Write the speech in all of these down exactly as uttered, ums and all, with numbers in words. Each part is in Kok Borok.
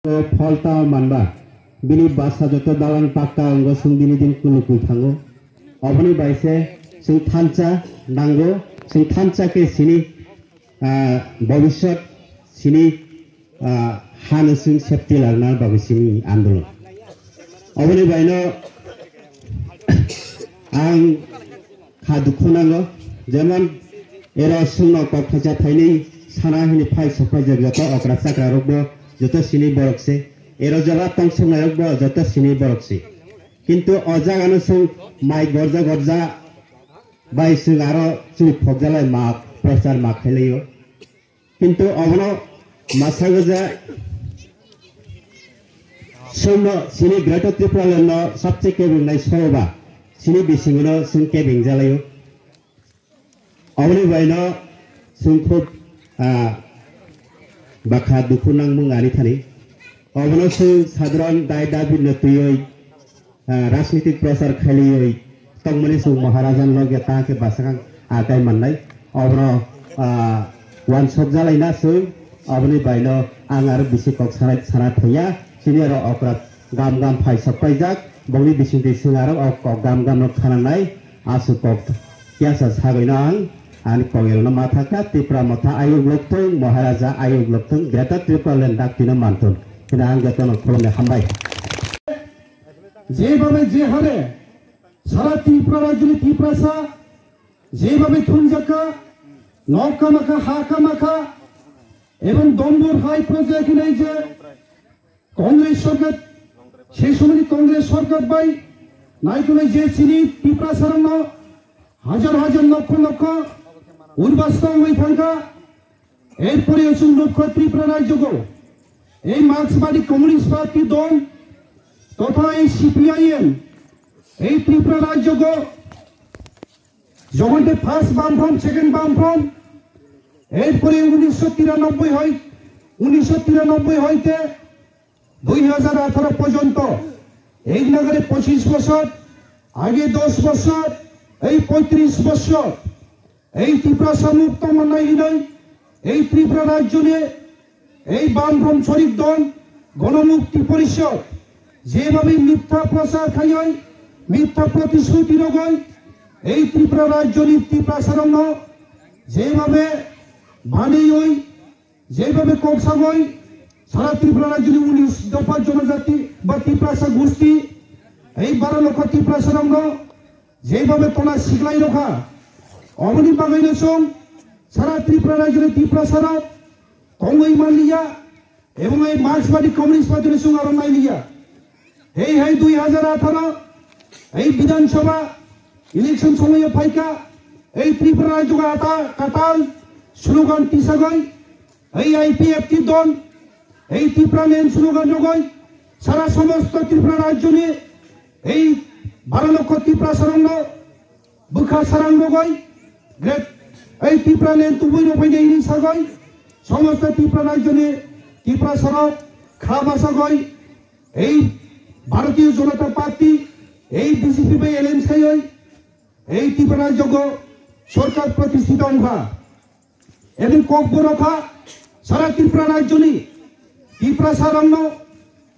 O pholta manba, bini basa joto dalan pakka wngwi chwng dini din kulukwi thango. Oboni bai se chwng thansa nango, chwng thansa khe sini, ah, bhobishyot sini, ah, hano chwng safety larna bagwi sini andolon. Oboni baino ang kha dukhu nango, jemon ero chwngno kok thaisa thainwi sana hini phai sok phaijak joto okra chakra rokbo joto sini borok se, ero jora tong soknai rokbo joto sini borok se. Kintu o jaga no chwng mai gorja gorja bai chwng aro chwng phokjalai ma prochar ma khailaio. Kintu obono masa goja chwngno sini Greater Tripura Land no sabse kebeng nai soroba sini bisingo no chwng kebeng jalaio. Oboni baino chwng khub, ah, bakha dukhu nangmung ani thani. Obono chwng sadharan dai dabi no twiwi, ah, rajnitik prochar khailiwi tongmani chwng Maharaja loge ta khe bwsakang akai mannai. Obono, ah, wansok jalaina chwng oboni baino ang aro bisi kok sana, sana thangya. Chini aro okra gam gam phai sok paijak, bongni bisingtwi chwng aro o kok gam gam no khanangnai. Aswk kok kiyasa sagwino ang ani kok elno ma thangkha, Tipra Motha ayuk lokthung, Maharaja ayuk lokthung, Greater Tripura Land dak tino manthun. Hino ang jotono khulumni hambai. যেভাবে যে হারে সারা ত্রিপুরা রাজ্যের ত্রিপ্রাসা যেভাবে থুমজাকা, নখ কামাখা, হা কামাখা এবং দম্বুর হাই প্রজেক্ট নেই যে কংগ্রেস সরকার, সেই সময় কংগ্রেস সরকার ভাই নাইকোলে যে চিনি ত্রিপ্রাসারণ হাজার হাজার লক্ষ লক্ষ উর্বাস্ত হয়ে থাকা, এরপরে অসুন লক্ষ ত্রিপুরা রাজ্যগ এই মার্ক্সবাদী কমিউনিস্ট পার্টি দল তথা এই সিপিআইএম এই ত্রিপুরা রাজ্যগ যখন ফার্স্ট বামফ্রন্ট, সেকেন্ড বামফ্রন্ট, এরপরে উনিশশো তিরানব্বই হয়, উনিশশো তিরানব্বই হইতে দুই হাজার আঠারো পর্যন্ত এই নগরে পঁচিশ বছর, আগে দশ বছর, এই পঁয়ত্রিশ বছর এই ত্রিপুরা মুক্ত মন্নাই হিনই এই ত্রিপুরা রাজ্য নিয়ে এই বামফ্রন্ট শরিক দল গণমুক্তি পরিষদ যেভাবে মিথ্যা প্রচার খাইয়, মিথ্যা প্রতিশ্রুতি রগই এই ত্রিপুরা রাজ্য নিয়ে ত্রিপ্রাসারণ যেভাবে বানিয়ে যেভাবে কক্সাগই সারা ত্রিপুরা রাজ্যের উনিশ দফা জনজাতি বা ত্রিপ্রাসা গোষ্ঠী এই বারো লক্ষ ত্রিপ্রাসারণ যেভাবে তোলা শিখলাই রখা অবনি বাগাইন সং সারা ত্রিপুরা রাজ্যের ত্রিপ্রাসারা তঙ্গই মালিয়া এবং এই মার্ক্সবাদী কমিউনিস্ট পার্টির সঙ্গে আরো নাই লিয়া এই হ্যাঁ দুই হাজার আঠারো এই বিধানসভা ইলেকশন সময় ফাইকা এই ত্রিপুরা রাজ্য আতা কাতাল স্লোগান টিসাগই এই আইপিএফটি দল এই ত্রিপুরা লেন স্লোগান জগই সারা সমস্ত ত্রিপুরা রাজ্য নিয়ে এই বারো লক্ষ ত্রিপুরা সারঙ্গ বুখা সারাং রগই গ্রেট এই ত্রিপুরা লেন তুবই রফাইনে ইনি সাগই সমস্ত ত্রিপুরা রাজ্য নিয়ে ত্রিপুরা সড়ক খাবাসাগই এই ভারতীয় জনতা পার্টি এই বিজেপি bai alliance খাইই এই ত্রিপুরা রাজ্যগ সরকার প্রতিষ্ঠিত অংখা এবং ককবরখা সারা ত্রিপুরা রাজ্যনি ত্রিপুরা সারাংনো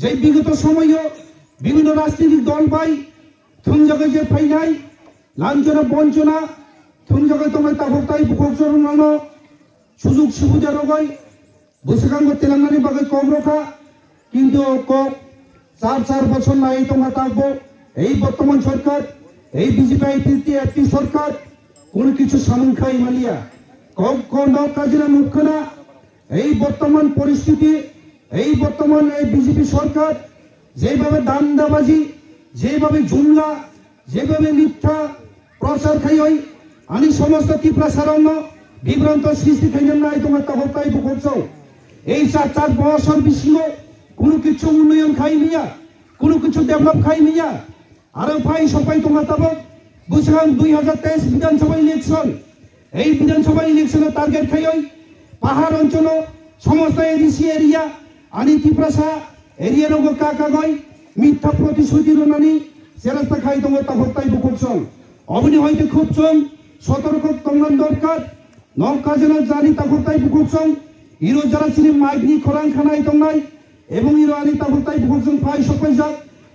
যে বিগত সময়ও বিভিন্ন রাজনৈতিক দল bai থুমজাগা যে ফাইনাই লাঞ্ছনা বঞ্চনা থুমজাগা তোমার তাপকতাই বুককচরণ সুযোগ সুবিধা রগই Bwswkango telangnani bagwi kok rwkha, kintu o kok char char bochor nai tongkha takbo ei bortoman sorkar, ei B J P I P F T sorkar kono kichu samung khai maliya. Kok kono kajina nukkhana ei bortoman poristiti, ei bortoman ei B J P sorkar jeibabe dandabaji, jeibabe jumla, jeibabe mitha prochar khaioi ani somosto Tiprasarokno bibranto sristi khainani nai tongkha tabok tai bukhuk chwng. Ei char char bosor bisingo kunu kichu unnoyon khai miya, kunu kichu develop khai miya. Aro phai sopai tongkha tabok bwswkang dui hazar teis Bidhan Sabha election. Ei Bidhan Sabha election-o target khaioi pahar oncholo somosto A D C area ani Tiprasa area rogo kakagoi mitha protisruti rwnani cheresta khai tongo takhuk tai bukhuk chwng. Oboni hoite khub chwng sotorko tongna dorkar. Nok kajana jani takhuk tai bukhuk chwng iro jara chini mic ni khorang khanai tongnai. Ebong iro ani tabuk tai bukhuk jwng phai sok paijak.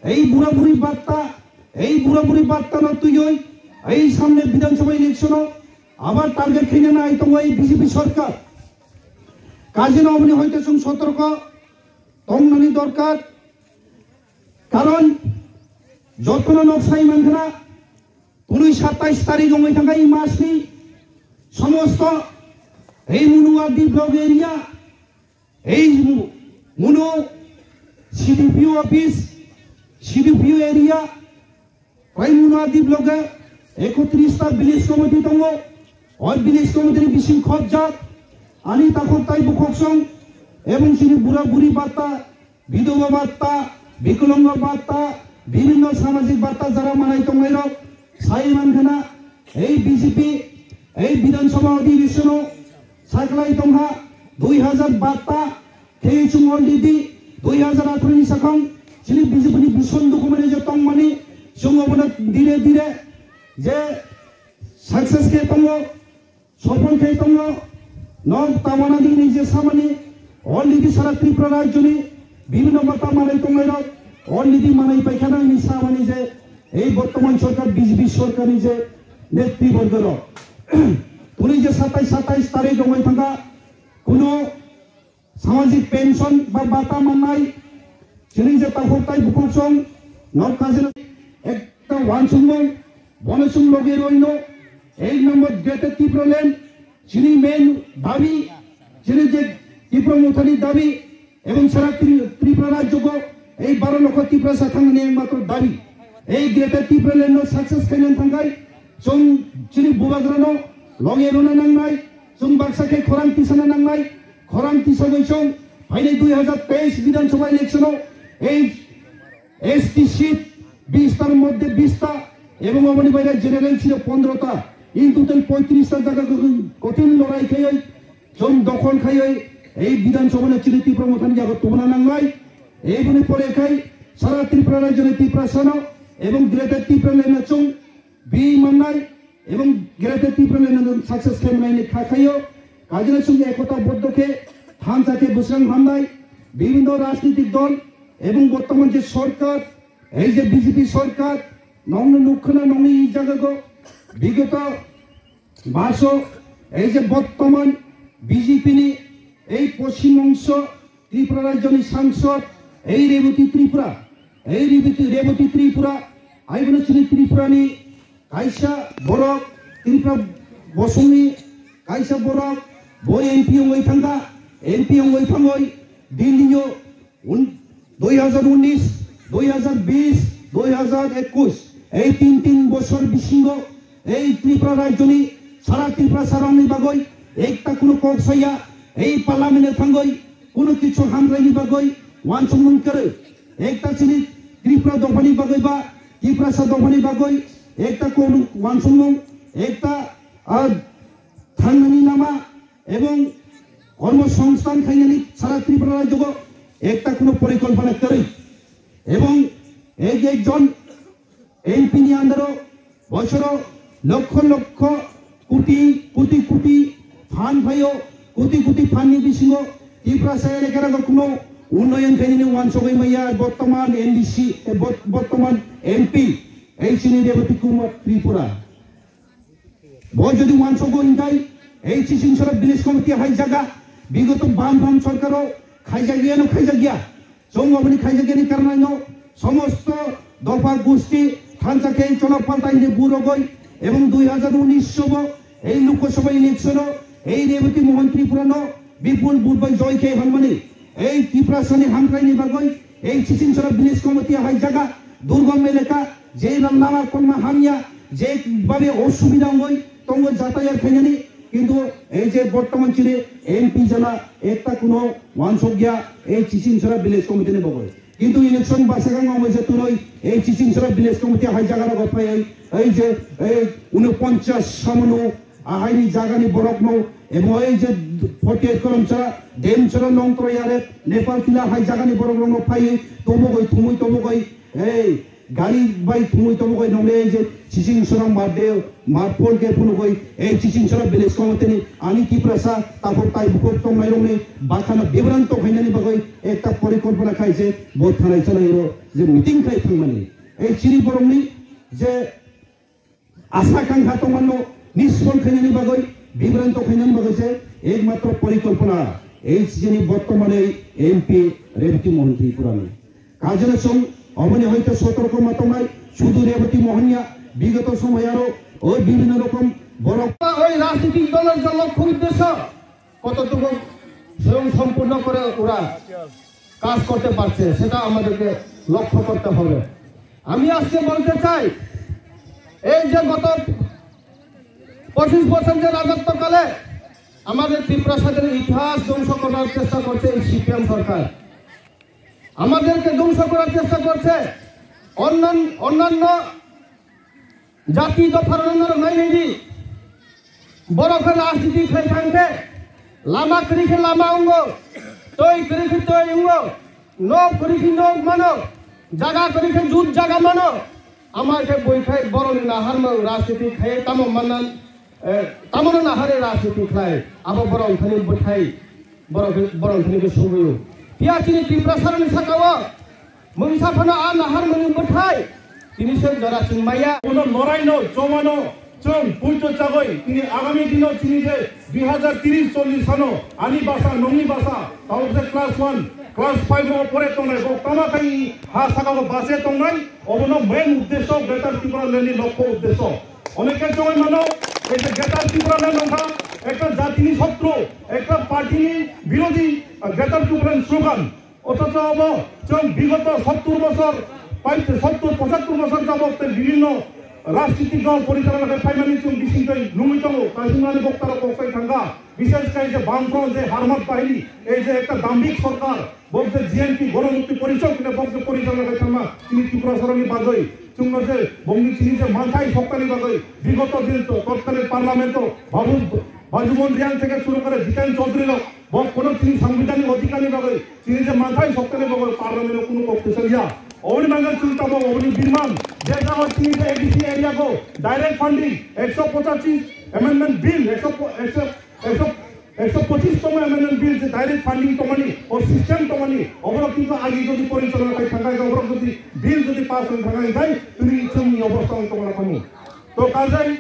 Ei bura buri batta, ei bura buri batta no twiwi, ei samne Bidhan Sabha election o abar target khaina nai tongo ei B J P sorkar. Kajino oboni hoite chwng sotorko tongnani dorkar. Karon jotono nok sai mankhana, twnwi satais tarik wngwi thangkha ei masni somosto ei Munuwadi block area, ei mu-, Munu C D P O office, C D P O area, Raimuna Development ekotris ta village committee tongo. O village committee ni bising khopjak ani takhuk tai bukhuk song ebong chini bura buri batta, bidhoba batta, bikolongo batta, bibhinno samajik batta jara manai tongnai rok sai mankhana ei B J P ei Bidhan Sabha Adhiveshon o saklai tongha dui hazar batta. Khe chwng already dui hazar atharo ni sakhang chini B J P ni bison document je tongmani chwng obono dire dire je success khe tongo, sophol khe tongo. Nok tamana dini je samani already sara Tripura rajyoni bibhinno mata manai tongnai rok already manai paikhana ni samani je ei bortoman sorkar B J P sorkar ni je netriborgo rok tuni je satais satais tarik wngwi thangkha kuno samajik pension ba bata mannai, chini je takhuk tai bukhuk song, nok kajina ekta wansukmung, bono chwng logi roino, ek number Greater Tipraland, chini main dabi, chini je Tipra Mothani dabi, ebong sara Tri-, Tripura rajyogo, ei baro lokho Tiprasa thangni ekmatro dabi, ei Greater Tipraland no success khaina thangkai, chwng chini bubagrano logi rona nangnai, chwng baksa khe khorang tisana nangnai, Khorang tisagwi chwng phainai dui hazar teis Bidhan Sabha election o ei S T seat bis tar moddhe bis ta ebong oboni baire general seat o pondro ta, in total poitris ta jaga kothin lorai khaiwi chwng dokhol khaiwi ei Bidhan Sabha no chini Tipra Mothani jaga tubuna nangnai. Eboni pore khai sara Tripura rajyoni Tiprasano ebong Greater Tipraland no chwng bi mannai ebong Greater Tipraland no success khe mwnai ni kha khaio. Kajina chwng ekota boddo khe thansa khe bwswng hamnai bibhinno rajnitik dol ebong bortoman je sorkar, ei je B J P sorkar, nongno nukkhwna nongni i jagago bigoto baso ei je bortoman B J P ni ei Poschim Ongso Tripura rajyoni sangsod, ei Reboti Tripura, ei Reboti, Reboti Tripura, aibono chini Tripurani kaisa borok, Tripura bosongni kaisa borok, bo M P wngwi thangkha, M P wngwi thangwi Delhi-o un-, dui hazar unis, dui hazar bis, dui hazar ekush, ei tin tin bosor bisingo ei Tripura rajyoni sara Tripura sarangni bagwi ekta kuno kok saya, ei parliament-o thangwi kuno kichu hamkraini bagwi wansukmung kwrwi. Ekta chini Tripura dophani bagwi ba Tiprasa dophani bagwi ekta kok wansukmung, ekta, ah, thangnani lama ebong kormo songsthan khainani sara Tripura rajyogo ekta kuno porikolpona kwrwi. Ebong ek ekjon M P ni under o bosoro lokkho lokkho koti koti koti phan phaio, koti koti phan ni bisingo Tiprasa elekarago kuno unnoyon khainani wansogwi maya bortoman M D C, eh, bot-, bortoman M P, ei chini Reboti Kumar Tripura. Bo jodi wansogwi hwnkhai, ei Chichingsora village committee hai jaga, bigoto bam bam sorkaro khaijakya no khaijakya. Chwng oboni khaijakya ni karnai no somosto dopha gusti thansa khe cholo paltai ni burogoi ebong dui hazar unis sobo ei Lok Sabha election o ei Reboti Mohan Tripura no bipul vote bai joy khe hwnmani. Ei Tiprasani hamkraini bagwi ei Chichingsora village committee hai jaga durgom eleka, je lama kolma hamya, je babe osubida wngwi tongo jatayat khainani, kintu ei je bortoman chini M P jala ekta kuno wansokya ei Chichingsora village committee ni bagwi. Kintu election basakang wngwi je tunoi ei Chichingsora village committee hai jaga rogo phai ei je ei unoponchas samano ahaini jagani borokno, ebo ei je forty eight kolomsa, Demchara, Nongtroyare, Nepal Tila hai jagani borok rokno phaiwi tobogoi, thumui tobogoi, ei Gari bai thumui tongmogoi nongle je chiching sorong marde, marphol ke phunugoi, ei chiching sorong village committee ni ani Tiprasa takhuk tai bukhuk tongnai rokni bakhano bibrang tongkhainani bagoi ekta porikolpona khai je bo thanai chanai ro je meeting khai thangmani. Ei chini borokni je asa kangkha tongmano nispon khainani bagoi, bibranto khainani bagoi se ekmatro porikolpona ei chini bortomani M P Rebati Mohan Tripurani. Kajana chwng oboni hoite sotorko ma tongnai, sudu Rebati Mohan ya, bigoto somoy aro o bibhinno rokom borok. Oi rajnitik dolor je lokho uddesho kototoko স্বয়ংসম্পূর্ণ করে ওরা কাজ করতে পারছে, সেটা আমাদেরকে লক্ষ্য করতে হবে। আমি আজকে বলতে চাই, এই যে গত পঁচিশ বছর যে রাজত্বকালে আমাদের ত্রিপুরা স্বাধীনের ইতিহাস ধ্বংস করার চেষ্টা করছে এই সিপিএম সরকার, আমাদেরকে ধ্বংস করার চেষ্টা করছে। অন্যান্য অন্যান্য জাতি দফার অন্যান্য নাই নাই দি বড় করে রাজনীতি খেয়ে থাকবে। লামা করি খে লামা অঙ্গ, তৈ করি খে তৈ অঙ্গ, নৌ করি খে নৌ মানো, জাগা করি খে জুত জাগা মানো। আমার খে বই খাই বড় নাহার মা রাজনীতি খাই তামো মানান, তামো নাহারে রাজনীতি খাই আবো বড় খানি বঠাই বড় বড় খানি কে সুগু। পিয়া চিনি ত্রিপুরা সারনি সাকাও Mungsa phano a nahar mani bwthai tini se jora chwng maya. Bono noraino, chomano chwng puito chagoi tini agami dino chini je dui hazar tris chollish sano ani basa, nongni basa, tabuk je class one, class five o pore tongnai, bo tama khai ha saka bo base tongnai, obono main uddesho Greater Tripura Land ni lokho uddesho. Oneke chongoi mano, ei je Greater Tripura Land wngkha ekta jatini sotru, ekta party ni birodhi, ah, Greater Tripura Land slogan. Othocho obo chwng bigoto sottur bosor, pai sottur pochattor bosor jabok tei bibhinno rajnitik dol porichalona khe phaimani chwng bisingtwi nungwi tongo. Kaisingmani boktarok kok sai thangkha, bishesh khe je Bamfront je Harmat Bahini, ei je ekta dambik sorkar, bok je G N P Gonomukti Porishod hwnwi bok je porichalona khe thangma chini Tripura sorokni bagwi, chwngno je bokni chini je manthai soktani bagwi bigoto din to totkalin parliament o Babu, Bajumon Riang theke shuru kore Jiten Chaudhary rok, bok kono chini sangbidhanik odhikar ni bagwi Chini je manthai soktani bagwi parliament o kunu kok tisaliya. Oboni bagwi chwng tamo oboni birman. Je jaga chini je A D C area go direct funding ekso pochashi amendment bill, ekso, ekso, ekso, ekso pochish tongma amendment bill je direct funding tongmani, o system tongmani, oborok kintu agi jodi porichalona khai thangkha, oborok jodi bill jodi pass wng thangkha, hingkhai tini chwngni obostha wng tongma khamu. To kajai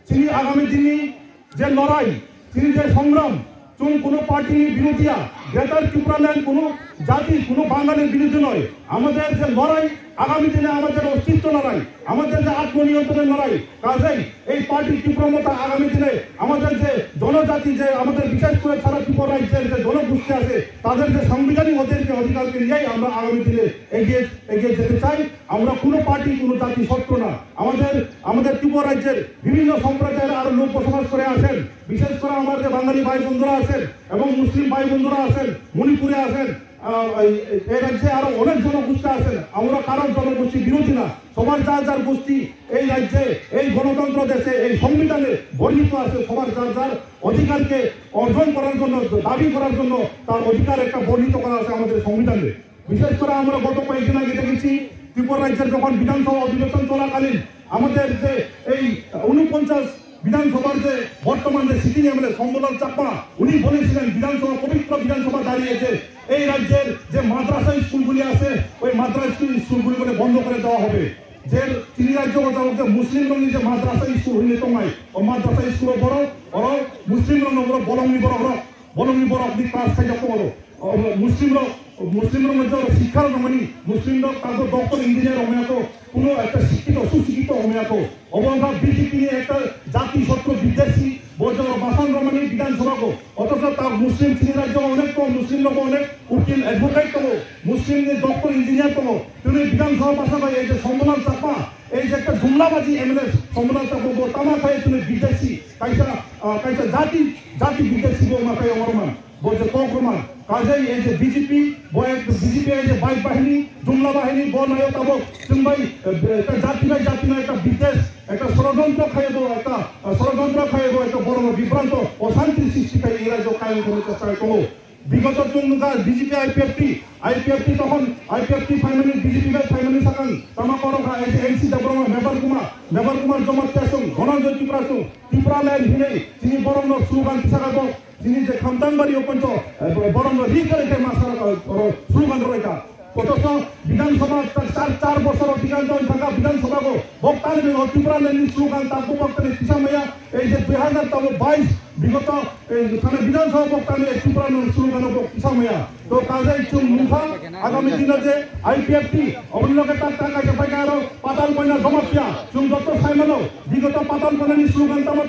chini agami dini je lorai, chini je songram, chwng kuno party ni birodhiya, Greater Tipraland kuno jati, kuno Bangali birodhi noi. Amader je lorai, agami dine amader ostitto lorai, amader je atmoniyontron lorai, kajei ei party Tipra Motha agami dine amader je jonojati, je amader bishesh kore sara Tripura rajyer je jonogosti ase, tader je sangbidhanik odhikar, odhikarke niyei amra agami dine egiye, egiye jete chai. Amra kuno party, kuno jati sotro na. Amader, amader Tripura rajyer bibhinno somprodayor aro lok bosobas kore asen, bishesh kore amar je Bangali bhai bondhura asen ebong Muslim bhai bondhura asen, Manipuri asen, ah, ei, ei, ei rajye aro onek jonogosti asen, amra karo jonogosti birodhi na, sobar jar jar gosti ei rajye, ei gonotontro deshe, ei songbidhane bornito ase, sobar jar jar odhikarke orjon korar jonno, dabi korar jonno tar odhikar ekta bornito kora ase amader songbidhane. বিশেষ করে আমরা গত কয়েকদিন আগে দেখেছি, ত্রিপুরা রাজ্যের যখন বিধানসভা অধিবেশন চলাকালীন আমাদের যে এই ঊনপঞ্চাশ বিধানসভার যে বর্তমান যে সিটিং এমএলএ শম্ভুলাল চাকমা, উনি বলেছিলেন বিধানসভা, পবিত্র বিধানসভা দাঁড়িয়ে যে এই রাজ্যের যে মাদ্রাসা স্কুলগুলি আছে, ওই মাদ্রাসা স্কুল, স্কুলগুলি বলে বন্ধ করে দেওয়া হবে। যে তিনি রাজ্য মোতাবেক যে মুসলিম রঙের যে মাদ্রাসা স্কুল হইলে তো নয়, ও মাদ্রাসা স্কুল বড়, বড় মুসলিম রঙ বড়, বলঙ্গি বড়, বড় Bolongni borok ni class khaijak tongo. O, Muslim rok, Muslim rok no jora sikha rok mani, Muslim rok tago doctor, engineer rok maya ko, kuno ekta sikito, susikito rok maya ko. Obo wngkha B J P ni ekta jati sotro bidesi, bo jora basan rok mani Bidhan Sabha ko. Othocho ta Muslim chini rajyo onek tongo, Muslim rok onek ukil advocate tongo, Muslim ni doctor, engineer tongo. Tini Bidhan Sabha basa bai ei je Sombonal Chakma, ei je ekta jumlabaji M L A Sombonal Chakma bo tama khai tini bidesi, kaisa, ah, kaisa jati, jati bidesi bo ma khai ongorma. Bo je kok rwma, kajai ei je B J P, bo ek B J P ei je bike bahini, jumla bahini, bo nayo tabok, chwng bai, eh, ekta jati bai jati no ekta biddesh, ekta sorojontro khaye bo, ekta, eh, sorojontro khaye bo, ekta borok no bibranto, oshanti srishti khai ei rajyo kayung kheno chesta khai tongo. Bigoto chwng nukha B J P I P F T, I P F T tokhon I P F T phaimani B J P bai phaimani sakang, tama korokha N C Debbarma, Mebar Kumar, Mebar Kumar Jamatia sung, Dhananjoy Tripura sung, Tripura land hinwi chini borokno slogan tisaka bo, chini je Khamtang bari o ponto, eh, borokno ri kare khe masa ro, ro, slogan roi ka. Kotoso Bidhan Sabha ta char, char bosor Bidhan Sabha thaka Bidhan Sabha go bok tani bego Tripura land ni slogan ta bok tani tisa maya, ei je dui hazar tabo bais bigoto, ei thana Bidhan Sabha bok tani ei Tripura land slogan bok tisa maya. To kajai chung nungkha agami dino je I P F T oboni loge tak tak kaisa paikha aro Patal Koina Jamatia chung joto saimano bigoto Patal Koina ni slogan tamo